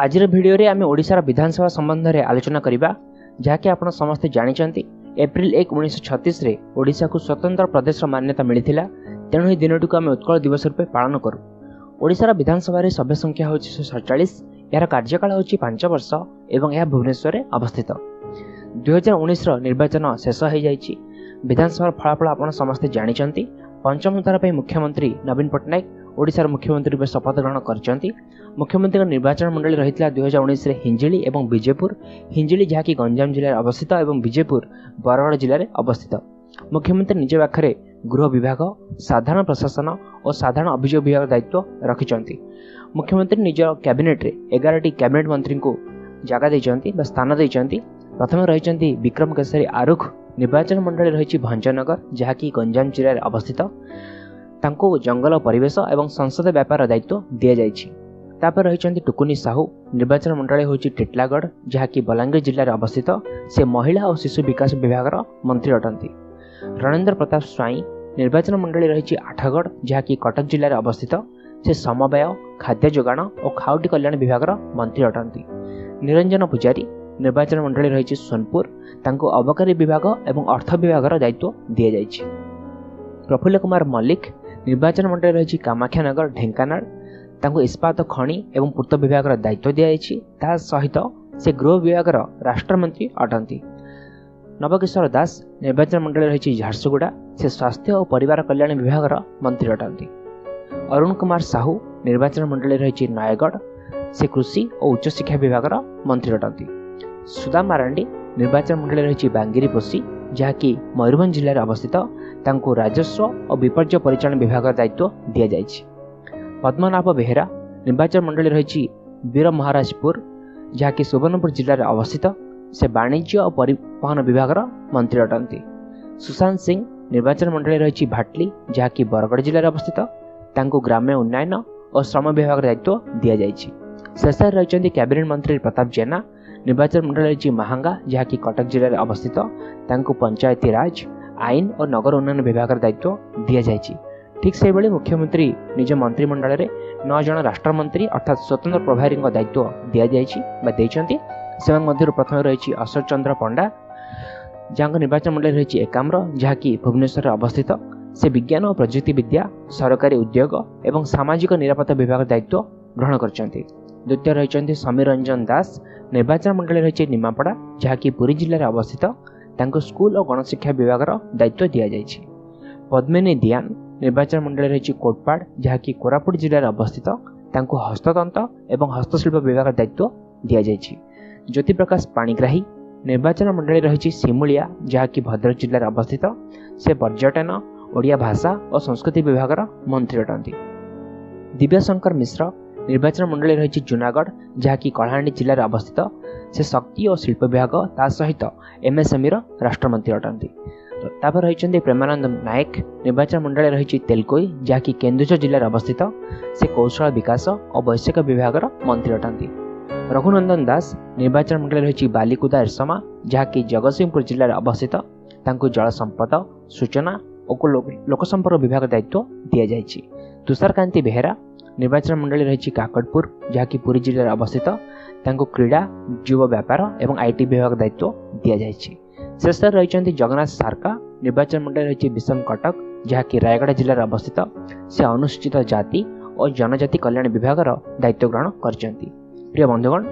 ଆଜିର ଭିଡ଼ିଓରେ ଆମେ ଓଡ଼ିଶାର ବିଧାନସଭା ସମ୍ବନ୍ଧରେ ଆଲୋଚନା କରିବା, ଯାହାକି ଆପଣ ସମସ୍ତେ ଜାଣିଛନ୍ତି। ଏପ୍ରିଲ 1 1936ରେ ଓଡ଼ିଶାକୁ ସ୍ୱତନ୍ତ୍ର ପ୍ରଦେଶର ମାନ୍ୟତା ମିଳିଥିଲା। ତେଣୁ ଏହି ଦିନଟିକୁ ଆମେ ଉତ୍କଳ ଦିବସ ରୂପେ ପାଳନ କରୁ। ଓଡ଼ିଶାର ବିଧାନସଭାରେ ସଭ୍ୟ ସଂଖ୍ୟା ହେଉଛି 147। ଏହାର କାର୍ଯ୍ୟକାଳ ହେଉଛି 5 ବର୍ଷ ଏବଂ ଏହା ଭୁବନେଶ୍ୱରରେ ଅବସ୍ଥିତ। 2019ର ନିର୍ବାଚନ ଶେଷ ହୋଇଯାଇଛି। ବିଧାନସଭାର ଫଳାଫଳ ଆପଣ ସମସ୍ତେ ଜାଣିଛନ୍ତି। ପଞ୍ଚମ ଥର ପାଇଁ ମୁଖ୍ୟମନ୍ତ୍ରୀ ନବୀନ ପଟ୍ଟନାୟକ ଓଡ଼ିଶାର ମୁଖ୍ୟମନ୍ତ୍ରୀ ରୂପେ ଶପଥ ଗ୍ରହଣ କରିଛନ୍ତି। ମୁଖ୍ୟମନ୍ତ୍ରୀଙ୍କ ନିର୍ବାଚନ ମଣ୍ଡଳୀ ରହିଥିଲା 2019ରେ ହିଞ୍ଜିଳି ଏବଂ ବିଜେପୁର। ହିଞ୍ଜିଳି ଯାହାକି ଗଞ୍ଜାମ ଜିଲ୍ଲାରେ ଅବସ୍ଥିତ ଏବଂ ବିଜେପୁର ବରଗଡ଼ ଜିଲ୍ଲାରେ ଅବସ୍ଥିତ। ମୁଖ୍ୟମନ୍ତ୍ରୀ ନିଜ ପାଖରେ ଗୃହ ବିଭାଗ, ସାଧାରଣ ପ୍ରଶାସନ ଓ ସାଧାରଣ ଅଭିଯୋଗ ବିଭାଗ ଦାୟିତ୍ୱ ରଖିଛନ୍ତି। ମୁଖ୍ୟମନ୍ତ୍ରୀ ନିଜ କ୍ୟାବିନେଟ୍ରେ 11ଟି କ୍ୟାବିନେଟ୍ ମନ୍ତ୍ରୀଙ୍କୁ ଜାଗା ଦେଇଛନ୍ତି ବା ସ୍ଥାନ ଦେଇଛନ୍ତି। ପ୍ରଥମେ ରହିଛନ୍ତି ବିକ୍ରମ କେଶରୀ ଆରୁଖ। ନିର୍ବାଚନ ମଣ୍ଡଳୀ ରହିଛି ଭଞ୍ଜନଗର, ଯାହାକି ଗଞ୍ଜାମ ଜିଲ୍ଲାରେ ଅବସ୍ଥିତ। ତାଙ୍କୁ ଜଙ୍ଗଲ, ପରିବେଶ ଏବଂ ସଂସଦ ବ୍ୟାପାର ଦାୟିତ୍ୱ ଦିଆଯାଇଛି। ତାପରେ ରହିଛନ୍ତି ଟୁକୁନି ସାହୁ। ନିର୍ବାଚନ ମଣ୍ଡଳୀ ହେଉଛି ଟିଟଲାଗଡ଼, ଯାହାକି ବଲାଙ୍ଗୀର ଜିଲ୍ଲାରେ ଅବସ୍ଥିତ। ସେ ମହିଳା ଓ ଶିଶୁ ବିକାଶ ବିଭାଗର ମନ୍ତ୍ରୀ ଅଟନ୍ତି। ରଣେନ୍ଦ୍ର ପ୍ରତାପ ସ୍ୱାଇଁ, ନିର୍ବାଚନ ମଣ୍ଡଳୀ ରହିଛି ଆଠଗଡ଼, ଯାହାକି କଟକ ଜିଲ୍ଲାରେ ଅବସ୍ଥିତ। ସେ ସମବାୟ, ଖାଦ୍ୟ ଯୋଗାଣ ଓ ଖାଉଟି କଲ୍ୟାଣ ବିଭାଗର ମନ୍ତ୍ରୀ ଅଟନ୍ତି। ନିରଞ୍ଜନ ପୂଜାରୀ, ନିର୍ବାଚନ ମଣ୍ଡଳୀ ରହିଛି ସୋନପୁର। ତାଙ୍କୁ ଅବକାରୀ ବିଭାଗ ଏବଂ ଅର୍ଥ ବିଭାଗର ଦାୟିତ୍ୱ ଦିଆଯାଇଛି। ପ୍ରଫୁଲ୍ଲ କୁମାର ମଲ୍ଲିକ, ନିର୍ବାଚନ ମଣ୍ଡଳୀ ରହିଛି କାମାକ୍ଷାନଗର, ଢେଙ୍କାନାଳ। ତାଙ୍କୁ ଇସ୍ପାତ, ଖଣି ଏବଂ ପୂର୍ତ୍ତ ବିଭାଗର ଦାୟିତ୍ୱ ଦିଆଯାଇଛି। ତା ସହିତ ସେ ଗୃହ ବିଭାଗର ରାଷ୍ଟ୍ରମନ୍ତ୍ରୀ ଅଟନ୍ତି। ନବକିଶୋର ଦାସ, ନିର୍ବାଚନ ମଣ୍ଡଳୀ ରହିଛି ଝାରସୁଗୁଡ଼ା। ସେ ସ୍ୱାସ୍ଥ୍ୟ ଓ ପରିବାର କଲ୍ୟାଣ ବିଭାଗର ମନ୍ତ୍ରୀ ଅଟନ୍ତି। ଅରୁଣ କୁମାର ସାହୁ, ନିର୍ବାଚନ ମଣ୍ଡଳୀ ରହିଛି ନୟାଗଡ଼। ସେ କୃଷି ଓ ଉଚ୍ଚଶିକ୍ଷା ବିଭାଗର ମନ୍ତ୍ରୀ ଅଟନ୍ତି। ସୁଦାମ ମାରାଣ୍ଡି, ନିର୍ବାଚନ ମଣ୍ଡଳୀ ରହିଛି ବାଙ୍ଗିରିପୋଷି, ଯାହାକି ମୟୂରଭଞ୍ଜ ଜିଲ୍ଲାରେ ଅବସ୍ଥିତ। ତାଙ୍କୁ ରାଜସ୍ୱ ଓ ବିପର୍ଯ୍ୟୟ ପରିଚାଳନା ବିଭାଗର ଦାୟିତ୍ୱ ଦିଆଯାଇଛି। ପଦ୍ମନାଭ ବେହେରା, ନିର୍ବାଚନ ମଣ୍ଡଳୀ ରହିଛି ବୀର ମହାରାଜପୁର, ଯାହାକି ସୁବର୍ଣ୍ଣପୁର ଜିଲ୍ଲାରେ ଅବସ୍ଥିତ। ସେ ବାଣିଜ୍ୟ ଓ ପରିବହନ ବିଭାଗର ମନ୍ତ୍ରୀ ଅଟନ୍ତି। ସୁଶାନ୍ତ ସିଂ, ନିର୍ବାଚନ ମଣ୍ଡଳୀ ରହିଛି ଭାଟଲି, ଯାହାକି ବରଗଡ଼ ଜିଲ୍ଲାରେ ଅବସ୍ଥିତ। ତାଙ୍କୁ ଗ୍ରାମ୍ୟ ଉନ୍ନୟନ ଓ ଶ୍ରମ ବିଭାଗର ଦାୟିତ୍ୱ ଦିଆଯାଇଛି। ଶେଷରେ ରହିଛନ୍ତି କ୍ୟାବିନେଟ୍ ମନ୍ତ୍ରୀ ପ୍ରତାପ ଜେନା। ନିର୍ବାଚନ ମଣ୍ଡଳୀ ରହିଛି ମାହାଙ୍ଗା, ଯାହାକି କଟକ ଜିଲ୍ଲାରେ ଅବସ୍ଥିତ। ତାଙ୍କୁ ପଞ୍ଚାୟତିରାଜ, ଆଇନ ଓ ନଗର ଉନ୍ନୟନ ବିଭାଗର ଦାୟିତ୍ୱ ଦିଆଯାଇଛି। ଠିକ୍ ସେହିଭଳି ମୁଖ୍ୟମନ୍ତ୍ରୀ ନିଜ ମନ୍ତ୍ରିମଣ୍ଡଳରେ 9 ଜଣ ରାଷ୍ଟ୍ରମନ୍ତ୍ରୀ ଅର୍ଥାତ୍ ସ୍ୱତନ୍ତ୍ର ପ୍ରଭାରୀଙ୍କ ଦାୟିତ୍ୱ ଦିଆଯାଇଛି ବା ଦେଇଛନ୍ତି। ସେମାନଙ୍କ ମଧ୍ୟରୁ ପ୍ରଥମେ ରହିଛି ଅଶୋକ ଚନ୍ଦ୍ର ପଣ୍ଡା, ଯାହାଙ୍କ ନିର୍ବାଚନ ମଣ୍ଡଳୀ ରହିଛି ଏକାମ୍ର, ଯାହାକି ଭୁବନେଶ୍ୱରରେ ଅବସ୍ଥିତ। ସେ ବିଜ୍ଞାନ ଓ ପ୍ରଯୁକ୍ତିବିଦ୍ୟା, ସରକାରୀ ଉଦ୍ୟୋଗ ଏବଂ ସାମାଜିକ ନିରାପତ୍ତା ବିଭାଗ ଦାୟିତ୍ୱ ଗ୍ରହଣ କରିଛନ୍ତି। ଦ୍ୱିତୀୟ ରହିଛନ୍ତି ସମୀର ରଞ୍ଜନ ଦାସ। ନିର୍ବାଚନ ମଣ୍ଡଳୀ ରହିଛି ନିମାପଡ଼ା, ଯାହାକି ପୁରୀ ଜିଲ୍ଲାରେ ଅବସ୍ଥିତ। ତାଙ୍କୁ ସ୍କୁଲ ଓ ଗଣଶିକ୍ଷା ବିଭାଗର ଦାୟିତ୍ୱ ଦିଆଯାଇଛି। ପଦ୍ମିନୀ ଦିଆନ, ନିର୍ବାଚନ ମଣ୍ଡଳୀ ରହିଛି କୋଟପାଡ଼, ଯାହାକି କୋରାପୁଟ ଜିଲ୍ଲାରେ ଅବସ୍ଥିତ। ତାଙ୍କୁ ହସ୍ତତନ୍ତ ଏବଂ ହସ୍ତଶିଳ୍ପ ବିଭାଗର ଦାୟିତ୍ୱ ଦିଆଯାଇଛି। ଜ୍ୟୋତିପ୍ରକାଶ ପାଣିଗ୍ରାହୀ, ନିର୍ବାଚନ ମଣ୍ଡଳୀ ରହିଛି ସିମୁଳିଆ, ଯାହାକି ଭଦ୍ରକ ଜିଲ୍ଲାରେ ଅବସ୍ଥିତ। ସେ ପର୍ଯ୍ୟଟନ, ଓଡ଼ିଆ ଭାଷା ଓ ସଂସ୍କୃତି ବିଭାଗର ମନ୍ତ୍ରୀ ଅଟନ୍ତି। ଦିବ୍ୟଶଙ୍କର ମିଶ୍ର, ନିର୍ବାଚନ ମଣ୍ଡଳୀ ରହିଛି ଜୁନାଗଡ଼, ଯାହାକି କଳାହାଣ୍ଡି ଜିଲ୍ଲାରେ ଅବସ୍ଥିତ। ସେ ଶକ୍ତି ଓ ଶିଳ୍ପ ବିଭାଗ, ତା ସହିତ ଏମ୍ଏସ୍ଏମ୍ଇର ରାଷ୍ଟ୍ରମନ୍ତ୍ରୀ ଅଟନ୍ତି। ତାପରେ ରହିଛନ୍ତି ପ୍ରେମାନନ୍ଦ ନାୟକ। ନିର୍ବାଚନ ମଣ୍ଡଳୀ ରହିଛି ତେଲକୋଇ, ଯାହାକି କେନ୍ଦୁଝର ଜିଲ୍ଲାରେ ଅବସ୍ଥିତ। ସେ କୌଶଳ ବିକାଶ ଓ ବୈଷୟିକ ବିଭାଗର ମନ୍ତ୍ରୀ ଅଟନ୍ତି। ରଘୁନନ୍ଦନ ଦାସ, ନିର୍ବାଚନ ମଣ୍ଡଳୀ ରହିଛି ବାଲିକୁଦା ଏରସମା, ଯାହାକି ଜଗତସିଂହପୁର ଜିଲ୍ଲାରେ ଅବସ୍ଥିତ। ତାଙ୍କୁ ଜଳ ସମ୍ପଦ, ସୂଚନା ଓ ଲୋକସମ୍ପର୍କ ବିଭାଗ ଦାୟିତ୍ୱ ଦିଆଯାଇଛି। ତୁଷାରକାନ୍ତି ବେହେରା, ନିର୍ବାଚନ ମଣ୍ଡଳୀ ରହିଛି କାକଟପୁର, ଯାହାକି ପୁରୀ ଜିଲ୍ଲାରେ ଅବସ୍ଥିତ। ତାଙ୍କୁ କ୍ରୀଡ଼ା, ଯୁବ ବ୍ୟାପାର ଏବଂ IT ବିଭାଗ ଦାୟିତ୍ୱ ଦିଆଯାଇଛି। ଶେଷରେ ରହିଛନ୍ତି ଜଗନ୍ନାଥ ସାରକା। ନିର୍ବାଚନ ମଣ୍ଡଳୀ ରହିଛି ବିଷମ କଟକ, ଯାହାକି ରାୟଗଡ଼ା ଜିଲ୍ଲାରେ ଅବସ୍ଥିତ। ସେ ଅନୁସୂଚିତ ଜାତି ଓ ଜନଜାତି କଲ୍ୟାଣ ବିଭାଗର ଦାୟିତ୍ୱ ଗ୍ରହଣ କରିଛନ୍ତି। ପ୍ରିୟ ବନ୍ଧୁଗଣ,